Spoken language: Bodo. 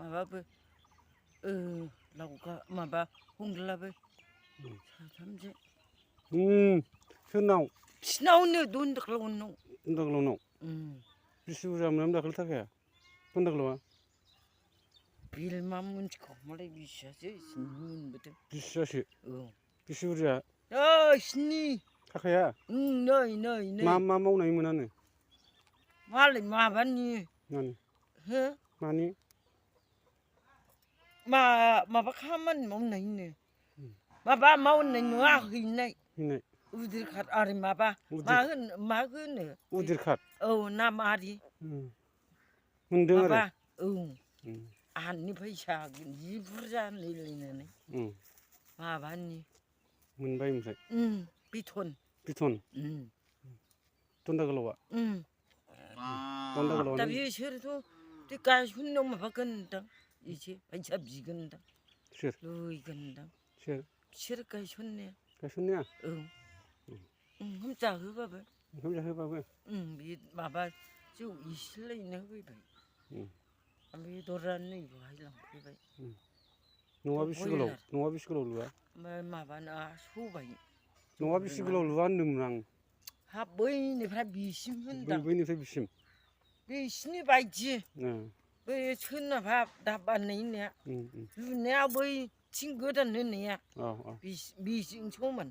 माबाबो लावगा माबा हंग्लाबो साथामसो सोरनाव बिसिनावनो दन्दग्लावनाव दन्दग्लावनाव बेसे बुरजा मोनामोन दाखालि थाखाया दन्दग्लावा बिलमा मोनथिखौ मालाय बिसियासो स्नि मोनबोदों बिसियासो औ बेसे बुरजा स्नि थाखाया नै मा मावनाय मोनानो मालाय माबानि मानि हो मानि माबा खामानि मावनायनो माबा मावनाय नङा हैनाय उदिर खार आरो माबा मा होनो उदिर खार औ नामारि मोनदों आरो माबा औ आहानि फैसा जि बुरजा होनलायलायनानै माबानि मोनबाय ओमफ्राय बेथन दन्दग्लावा दा बिसोरथ' बे गायसननायाव माबागोनदां एसे फैसा बिगोनदां सोर लुगोनदां सोर बिसोर गायसननाया औ ओंखाम जाहोबाबो बे माबा जौ एसे लायना होफैबाय बेदरानो नै बहाय लांफैबाय न'आ बेसे गोलाव लुआ ओमफ्राय माबाना सबाय न'आ बेसे गोलाव लुआ होनदोंमोन आं हाब बैनिफ्राय बिसिम होनदां बैनिफ्राय बिसिम बिसिनि बायदि बै सोनाबहा दा बानायनाया लुनाया बै थिं गोदान होनाया बेजों समान